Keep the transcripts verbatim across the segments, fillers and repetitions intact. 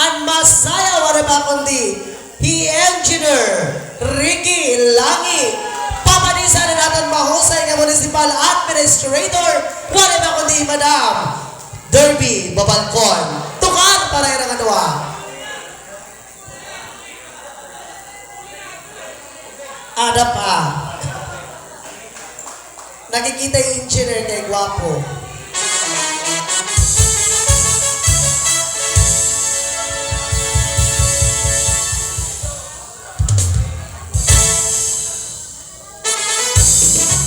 An masayaw, waray pa kundi hi Engineer Ricky Langi, papadisan an aton mahusay nga municipal administrator, waray pa kundi hi Madam Derby Babalcon. Tukar para ira nga duha. Ada pa. Nakikita yung engineer kay gwapo.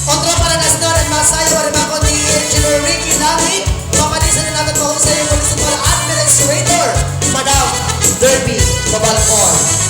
Otro para nasdan an masayaw, waray pa kundi Engineer Ricky Langi, papadisan an aton mahusay nga municipal administrator, Madam Derby Babalcon.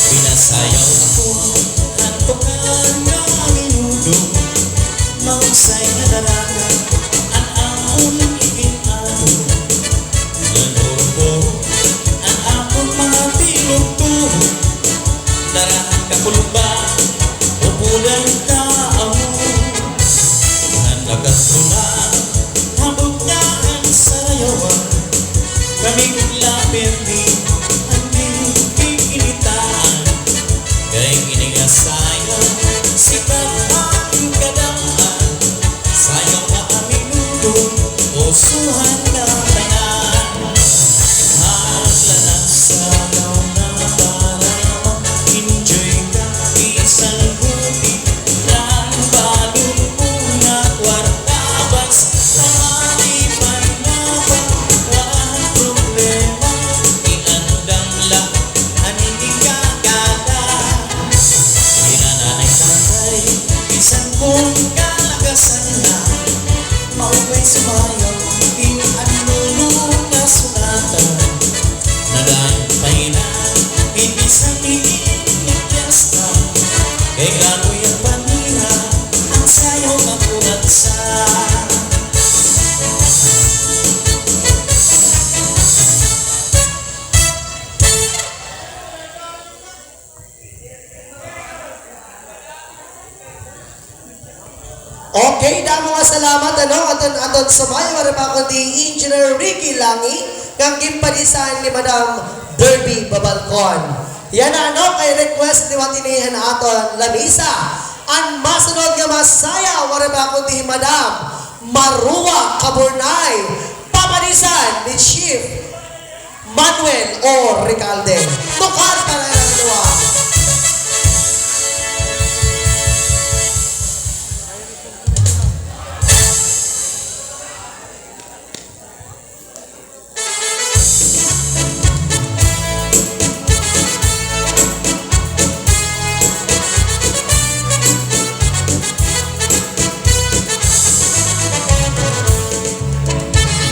Pinasayaw ako han tukar nga minudo, mahusay nga daraga an akon iginhato. Nanurubog an akon mga tigugtog, dara han kakulba, upod an tao. Han nagkatuna, hambog na an sayawan, kami la pirmi an ginpikinitaan. Kay ini nga sayaw, sikat an kadam-an. Sayaw nga a minudo, uso han ngatanan. Hadlanan sayaw nga para ma-enjoy ka, bisan gutiran balon mo nga kwarta, basta malipay na ba, waray problema, iandam la an ikakada. Hi nanay-tatay, bisan kon kalakasan na, maupay sumayaw, in an nuno nga sulatan. Nadayon pa hira, in bisan diin nga piyesta, kay grabe pa nira an sayaw nga kuratsa. Okay, damo nga salamat, ano, aton, aton sumayaw, waray pa kundi Engineer Ricky Langi, nga ginpadisan ni Madam Derby Babalcon. Yana, ano, kay request liwat ini han aton lamisa. An masunod nga masayaw, waray pa kundi hi Madam Marua Caburnay, papadisan ni Chief Manuel O. Recalde.